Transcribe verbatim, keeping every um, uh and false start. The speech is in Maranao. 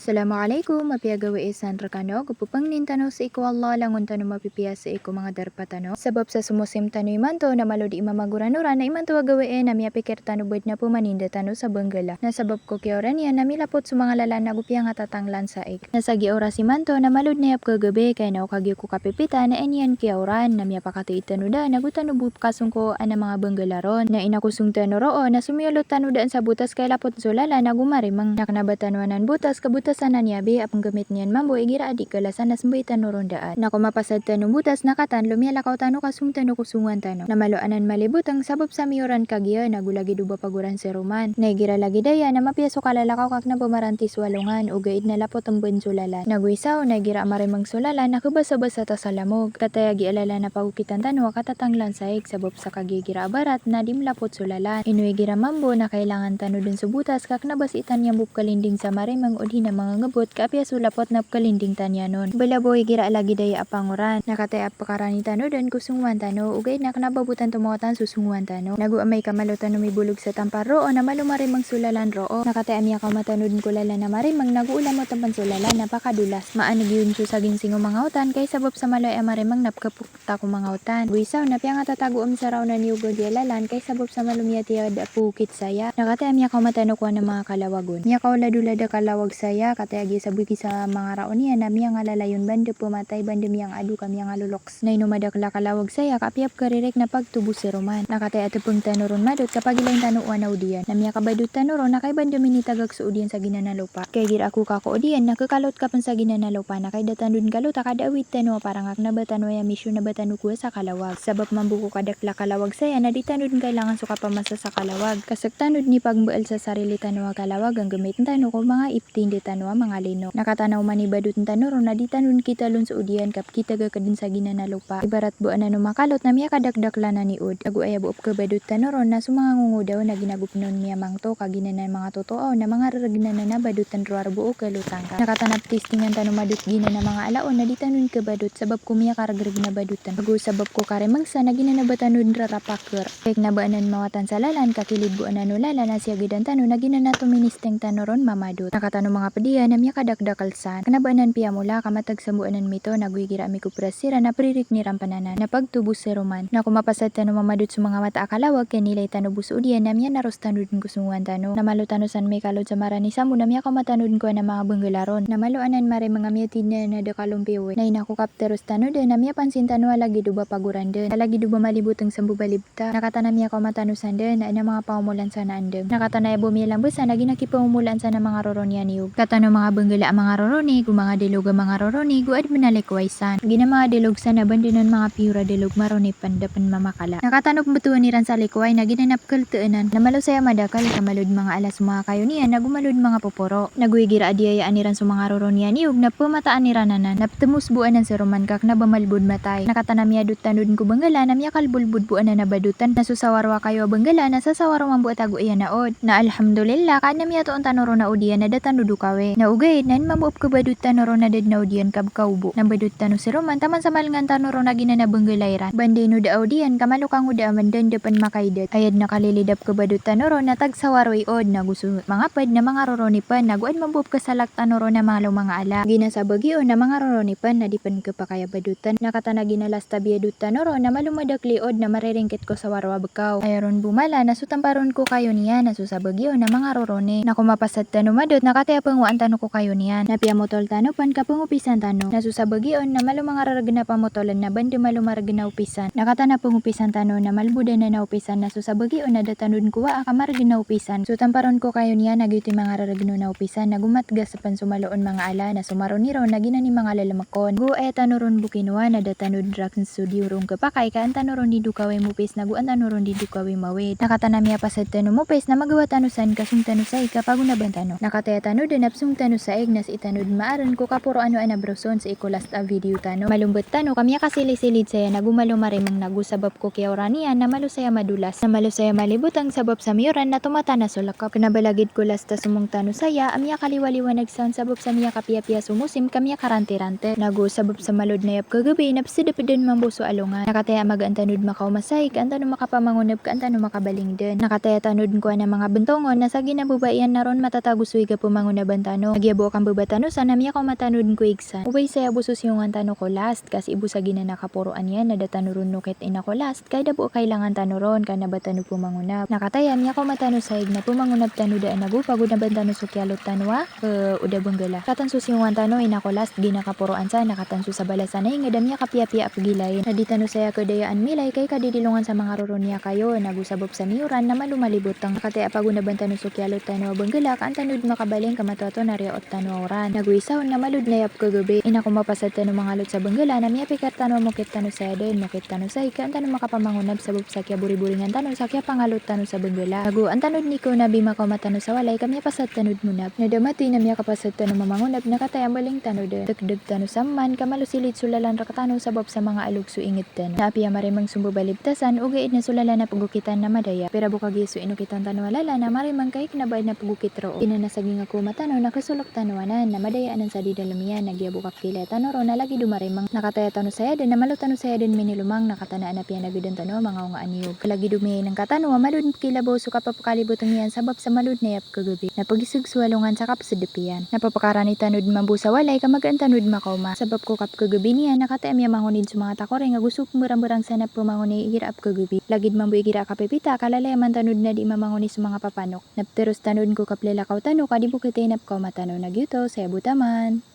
Assalamu alaikum, mapiya gawii san rkano, go pphangnin tano sii ko Allah, langon tano mapipiya sii ko manga darpa tano. Sabap sa somosim tano imanto, na malo di mamagoranoran, na imanto a gawii, na miyapikir tano bad na pmaninda tano sa Bangala. Na sabap ko kiyaora niyan, na milapot so manga lalan, ago piyangatatanglan sa ig. Na sa giya oras imanto, na malo dn aya pkhagabi, kaya na o kagiya ko kapipita, na aya niyan kiyaoran, na miyapakatay tano daan, ago tano bo pkhasongko a manga Bangala ron. Na inakosong tano roo, na somiyolot tano daan sa botas ka ilapot so lalan ago marimang. Na kna ba tano anan botas, ka botas anan iyabi, a pnggamit niyan mambo igira a di kalasan na smbay tano ron daan. Na ko mapasad tano botas, na kataan lomiyalakaw tano ka song tano ko songowan tano. Na malo anan malibotng sabap sa miyoran kagiya, na go lagid o ba pagoran si Roman. Na igira lagid aya, na mapiya so kalalakaw ka kna ba maranti so alongan, ogaid na lapot mbn so lalan. Na go isa on, na igira a marimang so lalan, na khabasabasa ta sa lamog. Kataya giya lalan a pagokitan tano a katatanglan sa ig, sabap sa kagiya igira a barat, na di mlapot so lalan. Ino igira mambo, na kailangan tano dn so botas, ka kna ba sii tano iyan bo pkhalinding sa marimang, odi na manga ngbot, ka apiya so lapot na pkhalinding tano iyan on. Bala bo igira a lagid aya a pangoran. Na kataya pkarani tano dn ko songowan tano, ogaid na kna ba bo tanto maotan so songowan tano. Na go amay ka malo tano mibolog sa tampar roo, na malo marimang so lalan roo. Na kataya miyakaoma tano dn ko lalan a marimang, na go o lamot pn so lalan, na pakadolas. Maaneg iyon so saginsing o manga otan, ka isabap sa malo aya marimang na pkhapok ta ko manga otan. Go isa on, na piyangatatago a msaraw na niyog a giya lalan, ka isabap sa malo miyatiyad a pogokit saya. Na kataya miyakaoma tano ko ana manga kalawag on. Miyakaoladolad a kalawag saya, kataya giya sabagi sa manga raon iyan, na miyangalalayon ba anda pmatay, ba anda miyangadok a miyangaloloks. Na ino madakl a kalawag saya, ka apiya pkharirik na pagtobo si Roman. Na kataya tpng tano ron madot, ka pagilain tano o ana odiyan. Na miyakabadot tano ron, na kay ba anda minitagak so odiyan sa giyanan a lopa. Kay igira a kokak o odiyan, na khakalot ka pn sa giyanan a lopa, na kay da tano dn kalota ka da awid tano a parang a kna ba tano aya misyon a ba tano kowa sa kalawag. Sabap mambo ko kadakl a kalawag saya, na di tano dn kailangan so kapamasa sa kalawag. Ka sktano dn ipagmbaal sa sarili tano a kalawag a nggamitn tano ko manga iptind tano a manga lino. Na kataan a oman i badotn tano ron, na di tano dn kitalon so odiyan ka pkhitagak dn sa giyanan a lopa. Ibarat bo anan o makalot na miyakadakdakl anan i od. Ago aya bo a pkhabadot tano ron, na so manga ngongoda on na ginago pn on miyamangto, ka giyanan a manga totoa on na manga rargn anan a badotn rowar bo o khalotang ka. Na kataan a ptistingan tano madot giyanan a manga ala on, na di tano dn khabadot, sabap ko miyakaragrg na badotn. Ago sabap ko karimang san na giyanan a ba tano dn rarapakr. Kay kna ba anan mawatan sa lalan, ka kilid bo anan o lalan a siyagadan tano, na giyanan a toministing tano ron mamadot. Na kataan o manga pd iyan a miyakadakdakl san. Kna ba anan piyamola, ka matag sa bo anan mito, na go igira a mikopras siran na pririk iran pn anan. Na pagtobo si Roman. Na ko mapasad tano mamadot so manga mata a kalawag, ka inilay tano bo so odiyan, na miyanaros tano dn ko songowan tano. Na malo tano san mikalod sa marani sambo, na miyakaoma tano dn ko ana manga Bangala ron. Na malo anan marimang a miyatid na da kalompiyo. Na ino ko kaptaros tano dn, na miyapansin tano a lagid o ba pagoran dn. A lagid o ba malibotng sambo ba libta. Na kataan a miyakaoma tano san dn, na ana manga pangomolan san a andang. Na kataan a aya bo miyalambesan, na giya kipngomolaan san a manga roro niyan iyog. Kataan o manga Bangala a manga roroni, go manga dalog a manga roroni, go adn a likway san. Giya manga dalog san na ba anda nan manga piyor a dalog maroni pn, da pn mamakala. Na kataan o pmbtowan iran sa likway, na giyanan a pkhaltaanan. Na malo saya madakl, ka malo dn manga ala so manga kayo niyan, na go malo dn manga poporo. Na go igira a diyayaan iran so manga roro niyan iyog, na pmataan iran anan. Na ptmos bo anan si Roman ka kna ba malbod matay. Na kataan a miyadot tano dn ko Bangala, na miyakalbolbod bo anan a badotn. Na so sawaro a kayo a Bangala, na sasawaro mambo a tago iyan a od. Na alhamdulillah, ka adn a miyatoon tano ron a odiyan a da tano dokawi. Na ogaid, na adn mambo a pkhabadot tano ron a da dn a odiyan ka bkaobo. Na badot tano si Roman, taman sa malngan tano ron a giyanan a Bangala iran. Ba anda ino da a odiyan, ka malo kangoda a mandan da pn makaidat. Aya dn a kalilid a pkhabadot tano ron na tagsawaro i od, na go so manga pd na manga roroni pn, na go adn mambo a pkhasalak tano ron a malo manga ala. Giya sabagi on na manga roroni pn na di pn khapakay a badotn. Na kataan a giya last a biyadot tano ron na malo madakl i od na mariringkit ko sawaro a bkaw. Aya ron bo mala na so tamparon ko kayo niyan na so sabagi on na manga roroni. Na ko mapasad tano madot na kataya pngowaan tano ko kayo niyan. Na piyamotol tano pn ka pngopisan tano. Na so sabagi on na malo manga rargn a pamotoln na ba anda malo margn a opisan. Na kataan a pngopisan tano na malbod anan a opisan na so sabagi on na da tano dn kowaa ka margn a opisan. So tamparon ko kayo niyan na giyoto i manga rargn on a opisan na go matgas pn so malo on manga ala na so maroni ron na giyanan i manga llmk on. Go aya tano ron bo kinowa na da tano dn rakn so di ron khapakay ka an tano ron di dokawi mopis na go an tano ron di dokawi mawid. Na kataan a miyapasad tano mopis na magawa tano san ka song tano sa ig ka pagonaban tano. Na kataya tano dn a psong tano sa ig na sii tano dn maarn ko kaporoan o ana broson sii ko last a video tano. Malombot tano ka miyakasilisilid saya na go malo marimang na go sabap ko kiyaora niyan na malo saya madolas. Na malo saya malibotng sabap sa miyoran na tomatanas so lkp. Kna ba lagid ko last a somong tano saya a miyakaliwaliwanag san sabap sa miyakapiyapiya so mosim ka miyakarantirant. Na go sabap sa malo dn aya pkhagabi na psdp dn mambo so alongan. Na kataya a magaan tano dn makaoma sa ig ka an tano makapamangonab ka an tano makabaling dn. Na kataya tano dn ko ana manga bntong on na sa giya na babaian na ron matatago so ig a pmangonaban tano. Ano, lagid bo a kambaba tano san na miyakaoma tano dn ko igsan. O ba isa aya bo so siyongan tano ko last, ka sii bo sa giyanan a kaporoan iyan na da tano ron nokit ina ko last, ka aya da bo a kailangan tano ron ka na ba tano pmangonab. Na kataya miyakaoma tano sa ig na pmangonab tano daan ago pagonaban tano so kiyalot tano a, eh, oda bnggala. Katan so siyongan tano ina ko last, giyanan a kaporoan san na katan so sabala san na ingd a miyakapiyapiya a pgilain. Na di tano saya kdayaan milay ka ika di di longan sa manga roroni a kayo, na go sabap sa miyoran na malo malibotng. Na kataya pagonaban tano so kiyalot tano a bnggala, ka an tano dn makabaling ka matoato na riyaot tano a oran. Na go isa on na malo dn aya pkagabi. Ina ko mapasad tano mangalot sa bnggala na miyapikir tano a mokit tano saya dn, mokit tano sa ig ka an tano makapamangonab sabap sa kiyaboriboringan tano sa kiyapangalot tano sa bnggala. Na go an tano dn ikaona a bimakaoma tano sa walay ka miyapasad tano dn monab. Na da matoy na miyakapasad tano mamangonab na kataya mbaling tano dn. Tgdg tano sa mman ka malo silid so lalan rktano sabap sa manga alog so ingd tano. Na apiya marimang so mbabalibtasan, ogaid na so lalan a pgokitan na madaya. Pira bo kagiya so inokitan tano a lalan a marimang ka ikna ba adn a pgokit roo. Giyanan a saging a kooma tano na kasolok tano anan, na madaya anan sa di dalm iyan, na giya bo kapkilaya tano ron na lagid o marimang. Na kataya tano saya dn, na malo tano saya dn minilomang, na katanaan a piyanagdan tano a manga onga a niyog. Lagid o miyainng ka tano a malo dn pkilabaw so kapapkalibotng iyan sabap sa malo dn aya pkagabi. Na pgisg so alongan sa kapsdp iyan. Na papakarani tano dn mambo sa walay ka magaan tano dn makaoma. Sabap ko kapkagabi niyan na kataya miyamangonid so manga takoring ago so pmbarangbarang san a pmangoni igira a pkagabi. Lagid mambo igira a kapipita ka lalayaman tano dn a di mamangoni so manga papanok. Na pteros tano dn ko kaplalakaw tano ka di bo kitayin a pkaoma tano. Na giyoto, saya bo taman.